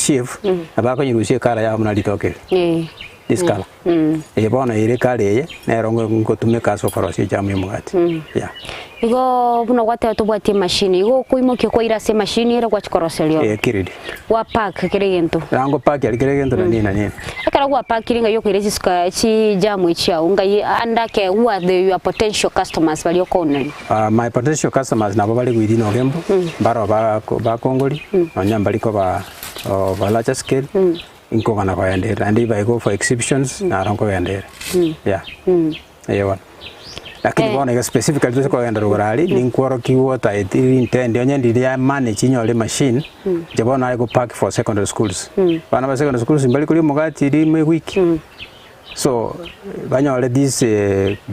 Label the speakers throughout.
Speaker 1: shape, nabo akonyerusia ecolour yabo buna ritoke eri,
Speaker 2: Eh.
Speaker 1: this colour. Eye bono ere ecolour eye, nero ngo- ngotumeka ase okorosia ejamu ya omogati, yeah.
Speaker 2: Igo buna gwateba tobwati emachine, igo okoimokia kwaira ase emachine ere gwachia koroseria
Speaker 1: Eh, kiriri.
Speaker 2: gwa pack kera egento.
Speaker 1: Nago pack aria kera egento na nini na nini.
Speaker 2: Ekero gwapakire ng'ai okoira chisuka chijamu echi chiago ng'ai ande ake who are the your potential customers baria okooneria?
Speaker 1: Ah, my potential customers nabo bare within Ogembo, mbaro ba- bakongori, nonya mbari koba of a larger scale, nkogana kogenderera naende if I go for exhibitions, naro nkogenderera, yeah. Eye bono. Lakini bono iga specifically tose kogenda rogoro aria, ninkworokia what I really intend, onye ndiria manage nyore emachine, inche bono nare go pack for secondary schools. Abana ba secondary schools mbari koria omogati rimo ewiki, so banyore this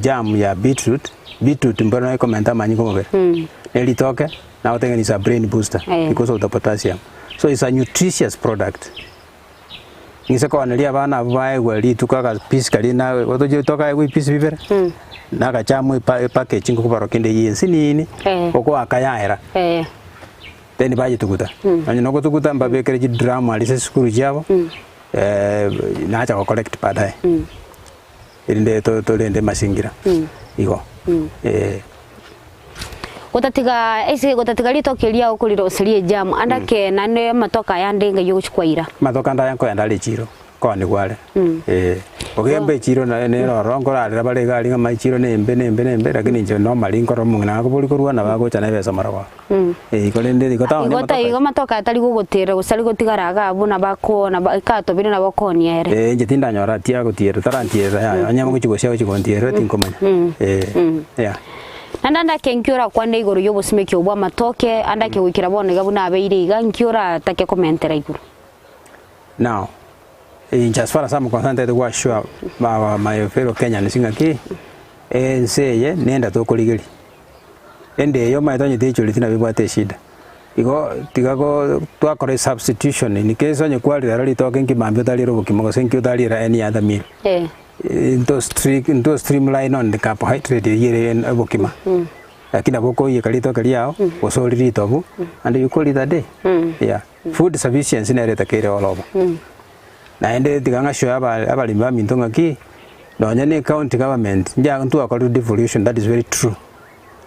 Speaker 1: jam ya beetroot, beetroot mboro nere ekomenta amanyinga omobere, na eritoke, nagotebia ng'a is a brain booster because of the potassium. So is a nutritious product. Ng'ise kooneria abana abwo baegwe rituko agapisi karia na otochie tokaegwa ebipisi bibere, na agachamu epa epackage ngokobarokia ende eywo ensinini,
Speaker 2: Eh.
Speaker 1: okoaka yaera,
Speaker 2: Eh.
Speaker 1: then bayetuguta. Nonye na ogotuguta mbabekere chidrum aria ase esukuru chiabo, nacha go collect baadaye, erinde to torende mazingira igo, eh.
Speaker 2: Gotatiga ase gotatiga ritoke riao koriroseria ejamu, ande ake naende amatoke aya ande ng'ai ogochia kwaira.
Speaker 1: Amatoke ande aya nkoenda are echiro, nkoonigwa are, eh. Ogembe echiro naye nere ororo nkorarera bare iga aria ng'a echiro nembe nembe nembe, lakini inche normally nkorora omong'ina akoboria korwa nabo agocha na ebesa marogoba. Eh, korende igo town
Speaker 2: Igo
Speaker 1: amatoke
Speaker 2: igo amatoke atari gogoterera gose ari gotigara iga abwo nabo ako nabo ekatobire nabo okoonia ere.
Speaker 1: Eh, inche tindanyora tiagotierera tarantierera yaya, onye ngochia gosia agochia gontierera tinkomanya, eh, yeah.
Speaker 2: Naende ande ake nki orakwane igoro y'obosimeki obwo bw'amatoke, ande ake goikera bono iga buna abeire iga, nki oratake komentera igoro?
Speaker 1: Now, inche as far as I'm concerned ntagete go assure my, my fellow Kenyans ng'aki, ense eye nenda tokorigeria. Ende eye omanyete onye techoreti nabo ebwate eshida. Igo tiga go twakora esubstitution in case onye kwarire ritoke nki mambia otarire obokima gose nki otarire any other meal.
Speaker 2: Eh.
Speaker 1: Into stri into streamline on the carbohydrate eyio ere obokima. Lakini nabo okoiyeka ritoke riao, gose orie ritobu, and you call it a day. Yeah. Food sufficiency nere etakeire all over. Naende tiga ng'assure aba abaremi baminto ng'aki, nonye na ecounty government, nja ntwakorire devolution that is very true.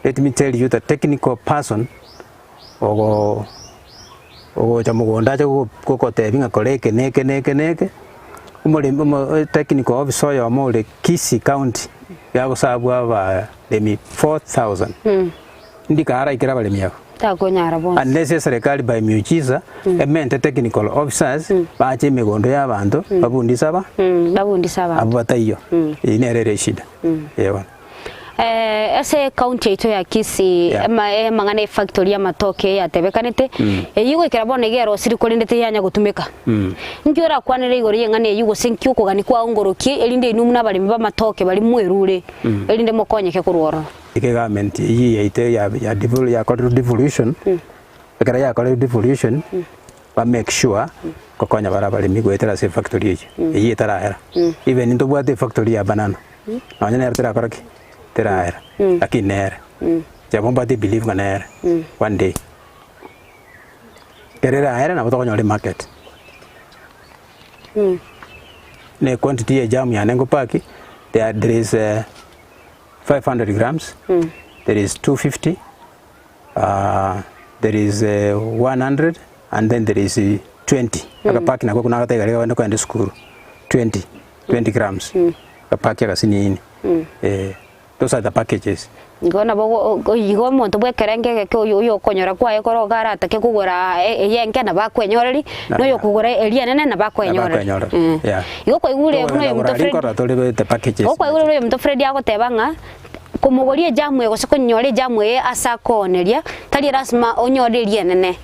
Speaker 1: Let me tell you the technical person ogo ogocha mogondo ache gogo gogotebia ng'a kora eke na eke na eke na eke, omoremi omo technical officer oyomo ore Kisii county, iga agosabwa abaremi 4000, ndika araikere abaremi abwo.
Speaker 2: Takonyara bonsi.
Speaker 1: Unless eserekari by miujiza emente technical officers bache emegondo ya abanto babundise aba
Speaker 2: Babundise abanto.
Speaker 1: abwo bataiyo. Eyio nere ere eshida. Eeh bono.
Speaker 2: Ase ecounty yaito ya Kisii
Speaker 1: Yeah.
Speaker 2: ema- amang'ana efactory y'amatoke yatebekanete, eyio goikera bono iga erosire korende teyanya gotumeka. Nki orakwanere igoro y'eng'ana eyio gose nki okogania kwao ngorokie erinde inwe buna abaremi b'amatoke baria mwerure erinde mokonyeke korwa ororo?
Speaker 1: Egovernment eyio yaito ya ya devol yakorire devolution, ekero yakorire devolution, ba make sure gokonya bare abaremi goetera ase efactory eyio, eyio etarahera. Even ntobwate efactory ya banana, nonye nero terakora ki? Terahera, lakini nere. Inche nabo mbwate ebelief ng'a nere, one day. Ekero erahere nabo tokonyora emarket. Na equantity ya ejamu yane ngopaki, there there is 500 grams, there is 250, there is 100 and then there is 20. Agapaki nako nagoteba iga riria kogenda esukuru, 20, 20 grams, agapaki agasinini, eh, those are the packages.
Speaker 2: Igo nabo ogo- ogo igo omonto bw'ekerengo egeke oyo oyo okonyora kwaye kore iga aratake kogora eye enke nabo akwenyoreri, na oyo okogora eria enene nabo akwenyoreri.
Speaker 1: Nabo akwenyoreri,
Speaker 2: Eh.
Speaker 1: yeah.
Speaker 2: Igo kwaigure buna
Speaker 1: Tokogenda
Speaker 2: oyominto
Speaker 1: kogora
Speaker 2: Fred,
Speaker 1: rinkora tore bete packages.
Speaker 2: igo kwaigure buna oyominto Fred agoteba ng'a, komogoria ejamu eye gose konyora ejamu eye ase akooneria, tari lasima onyore eria enene.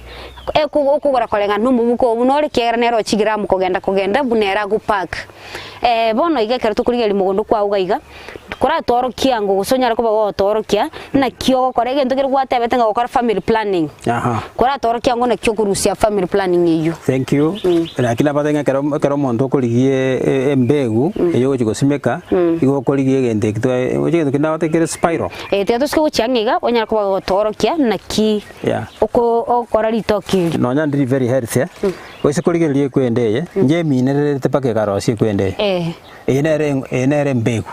Speaker 2: Eko okogora koreng'ana na omobuko oo buna ore ekiagera nere ochigramu kogenda kogenda buna ere agopack. Bono iga ekero tokorigereria mogondo kwao iga iga, Koratworokie ango gose onyare koba gogotworokia naki ogokora egento keria gwatebete ng'a gokora family planning.
Speaker 1: Aha.
Speaker 2: Koratworokie ango naki okorusia family planning eyio.
Speaker 1: Thank you. Lakini nabatebie ng'a ekero ekero omonto okorigia e- embegu eywo ogochia gosimeka, igo okorigia egento eki twa oche egento kende nagotebia kere spiral.
Speaker 2: Tiga tosike gochia ang'e iga onyare koba gogotworokia naki
Speaker 1: Yeah.
Speaker 2: oko ogokora ritoke. ritoke eri.
Speaker 1: Nonya ndiri very healthy eh, gose korigereria ekwende eye, inche eminererete mpaka ekarosia ekwende eye.
Speaker 2: Eh.
Speaker 1: Eye nere eye nere embegu.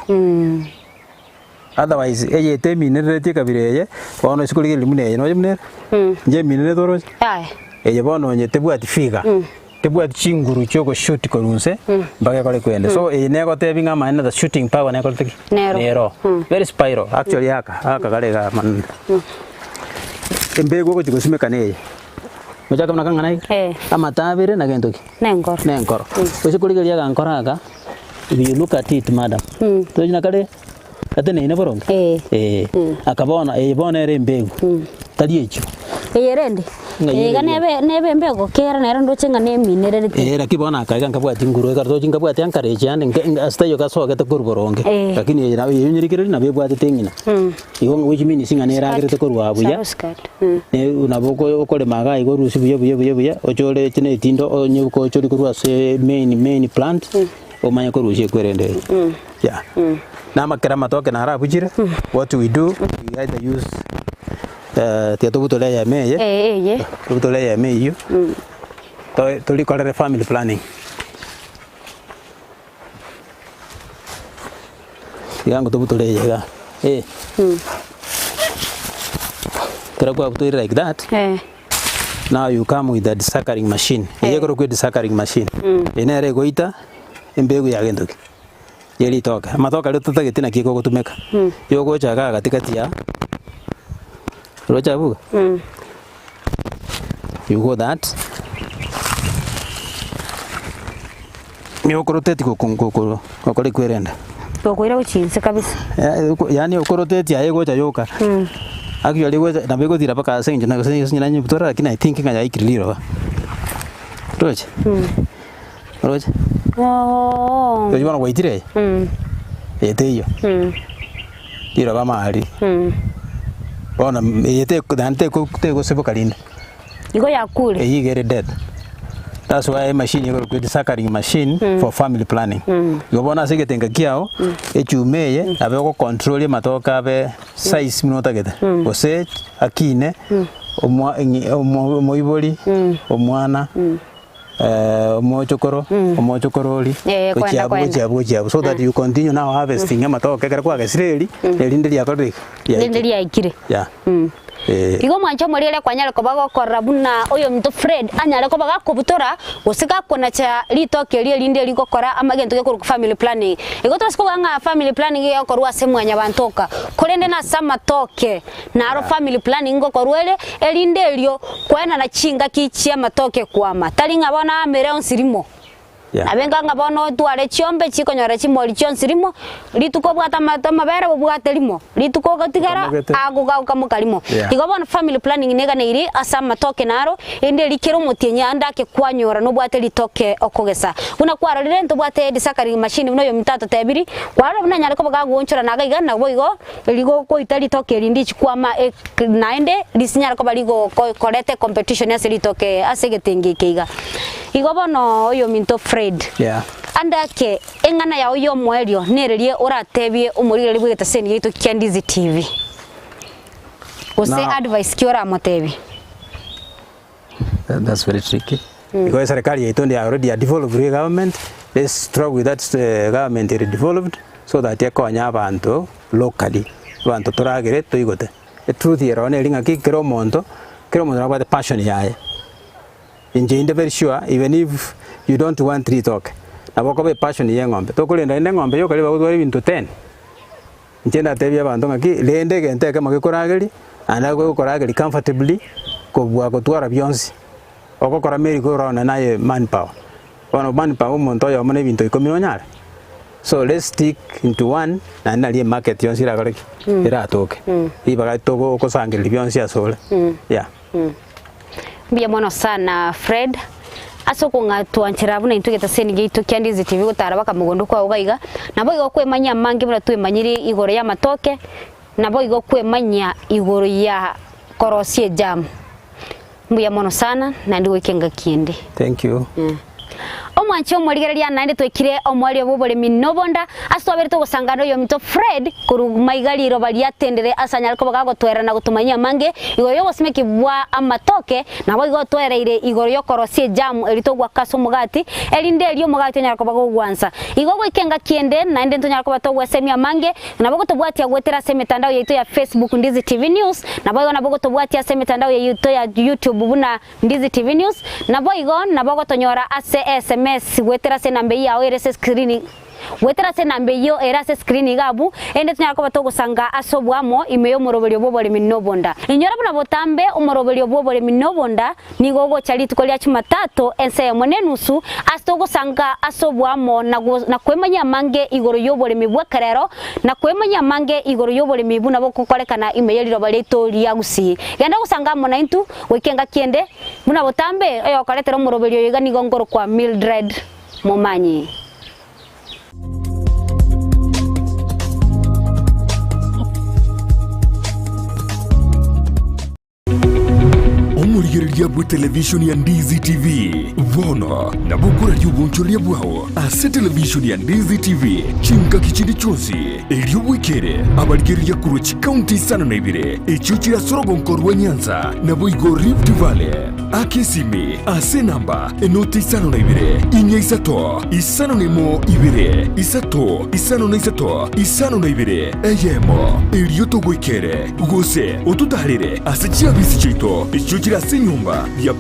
Speaker 1: Otherwise eye eteminerereti ekabira eye, bono ase korigereria buna eye nonya buna ere, inche eminererete oroche?
Speaker 2: Yaya.
Speaker 1: Eye bono onye tebwati figure, tebwati chinguru chia ogoshoot korwa inse mpaka ekore kwende. So eye negotebi ng'a amaene the shooting power nekorete ki?
Speaker 2: Nero.
Speaker 1: Nero. Very spiral actually aka, aka kare iga amanene. Embegu ogochi gosimeka neye, ochake buna kang'ana iga,
Speaker 2: Eh.
Speaker 1: amato abere na gento ki?
Speaker 2: Na enkoro.
Speaker 1: Na enkoro. Gose korigereria agankoro aka, if you look at it madam, tochi na kare gateneine boronge?
Speaker 2: Eh.
Speaker 1: Eh. Aka bono, eye bono ere embegu, tari echio.
Speaker 2: Eye rende,
Speaker 1: Ng'a
Speaker 2: eye iga
Speaker 1: ere
Speaker 2: nebe nebe embego kera nere ndoche ng'a neminererete.
Speaker 1: Eh, lakini bono aka iga nkabwati nguru ekero tochi nkabwati encourage yaani nke nke ase taiyo gasogete korwa boronge.
Speaker 2: Eh.
Speaker 1: Lakini eye nabo eye onyerigereria nabo ebwatete eng'ina. Igo ng'a which means ng'a neragerete korwa buya,
Speaker 2: Saru skirt. Mm.
Speaker 1: ne nabo oko okorema iga iga orusie buya buya buya buya, ochore echi na etindo onye gochori korwa ase main main plant, omanye korusia ekwerende eye. Yeah. Na amakera amatoke naro abuchire, what we do, we either use tiga tobutore eyemo eye,
Speaker 2: Eh, eye.
Speaker 1: tobutore eyemo eyio, to torikorere family planning. Iga ngotobutore eye iga, eh. Ekero kwabutoire like that,
Speaker 2: Eh.
Speaker 1: now you come with a desuckering machine. Eye ekorokwa desuckering machine. Eye nere egoita embegu ya gento ki? Ya ritoke. Amatoke aria totagete naki ekogotumeka. Yogocha igaa gatigati ya roche abwo iga? You go that. Nigo okorotetie gokora ekwerenda.
Speaker 2: Gokoira gochia inse kabisa.
Speaker 1: Yaani okorotetie aye gocha yoka. Actually gocha nabo egotira mpaka ase eng'encho na gose onye nanyebutora lakini I think ng'a yaikire riroba. Roche? Roche?
Speaker 2: Oo.
Speaker 1: Roche bono gwaitire eye? Eye teiyo. Riroba amari. Bono eye teko naende teko tegoseboka rinde.
Speaker 2: Igo yakure.
Speaker 1: Eyio iga ere dead. That's why emachine ekorokwa desuckering machine for family planning. Igo bono ase egetenga kiao, echuma eye nabo egocontrol amatoke abe size buna otagete, gose akine omwa eng'i omo omoibori, omwana, omochokoro, omochokorori,
Speaker 2: Eh,
Speaker 1: gochia
Speaker 2: kwenda
Speaker 1: abwo
Speaker 2: kwenda.
Speaker 1: gochia abwo gochia abwo so that you continue now harvesting amatoke ekero kwagesire eri, erinde riakorire ki?
Speaker 2: Rinde riaikire.
Speaker 1: Yeah. Eh.
Speaker 2: Igo omwancha omorere kwanyare koba gokorora buna oyominto Fred anyare koba gakobutora gose gakonacha ritoke erio erinde rigokora ama egento gekorokwa family planning. Igo torase koboka ng'a family planning egokorwa ase mwanyabanto oka, korende nase amatoke naro family planning ngokorwa ere, erinde erio koenana chingaki chi'amatoke kwama. Tari ng'a bono amere onsi rimo.
Speaker 1: Yeah.
Speaker 2: Nabe enga ng'a bono otware chiombe chikonyora chimori chionsi rimo, rituko obwate amato amabere obwate rimo, rituko ogotigara
Speaker 1: Okamogete.
Speaker 2: agoga okamoka rimo.
Speaker 1: Yeah.
Speaker 2: Igo bono family planning neganeiri ase amatoke naro, erinde eri kera omotienyi ande ake kwanyora nobwate ritoke okogesa. Buna kwarorire ntobwate desuckering machine buna oyominto atotebiri, kwarora buna anyare koba gagoonchora naga iga nabo igo rigokoita ritoke eri ndichi kwama ek naende risinyare koba rigo ko koreta ecompetition ase ritoke ase egetenge eke iga. Igo bono oyominto Fred,
Speaker 1: Yeah.
Speaker 2: ande ake eng'ana yao y'omoerio nererie oratebie omorigereria bw'egetaseni giaito kia Ndizi TV, gose
Speaker 1: Now-
Speaker 2: advice ki oramotebie?
Speaker 1: That, that's very tricky. Because serikali yaito ndi already ya devolved government, let's struggle with that uh, government ere devolved so that ekonya abanto locally, abanto toragere toigote. Etruth ere ororo neri ng'aki kera omonto, kera omonto nabwate passion yaye. Inche inde very sure even if you don't want ritoke, nabo okoba epassion ya eng'ombe, tokorenda rende eng'ombe yoka ribaga gotwara ebinto ten. Inche ndatebie abanto ng'aki, rende egento ekemo gekoragerie, naende gegokorageria comfortably, kobua gotwara bionsi. Ogokora merry go round naye manpower. Bono manpower omonto oyomo na ebinto ikomi nonyare? So let's stick into one naende nario emarket yonsi erakore ki? Eratoke. Ribaga togo ogosangereria bionsi asore. Yeah.
Speaker 2: Mbuya mono sana Fred ase okong'atwanchera buna intwe egetaseni giaito kia Ndizi TV gotara baka mogondo kwao iga iga, nabo igo okwemanyia amange buna twemanyire igoro y'amatoke, nabo igo okwemanyia igoro ya korosia ejamu. Mbuya mono sana naende goika engaki ende.
Speaker 1: Thank you.
Speaker 2: Omwanche omorigereria naende twaikire omoerio bw'oboremi nobonda, ase twaberete ogosangana oyominto Fred korwa maiga riroba riatendire ase anyare koba gagotwerera na gotomanyia amange igoro y'obosimeki bwa amatoke, naboigo otwereire igoro y'okorosia ejamu eria togwaka ase omogati, erinde erio omogati onyare koba gogwansa. Igo goika engaki ende naende ntonyare koba togwesemia amange, nabo gotobwatia goetera ase emetandao yaito ya Facebook Ndizi TV News, naboigo nabo gotobwatia ase emetandao yaito ya YouTube buna Ndizi TV News, naboigo nabo ogotonyora ase SMS goetera ase enamba eyio yao ere ase escreen goetera ase enamba eyio ere ase escreen iga abwo, erinde tonyare koba togosanga ase oboamo ime y'omoroberio bw'oboremi na obonda. Inyora buna botambe omoroberio bw'oboremi na obonda nigo ogocha rituko ria Chumatato ensa eyemo na enusu ase togosanga ase oboamo na na kwemanyia amange igoro y'oboremi bw'ekerero na kwemanyia amange igoro y'oboremi buna bogokorekana ime ye riroba riaito ria Gusii. Genda gosanga amo naintwe Goika engaki ende, buna botambe, oyokoretera omoroberio oyo iga nigo nkorokwa Mildred Momanyi.
Speaker 3: Omorigereria bw'etelevishoni ya Ndizi TV bono nabo okoraria obonchoreria bwao ase televishoni ya Ndizi TV chingaki chinde chionsi, erio bwekere abarigereria korwa chikaunti isano na ibere echio chire ase orogonko rwa Nyanza, naboigo Rift Valley. Aka esimi ase enamba enoti isano na ibere, inya isato, isano na emo ibere, isato, isano na isato, isano na ibere, eyemo, erio togoikere, gose ototaarere ase chiabisi chiaito echio chire ase enyomba ya.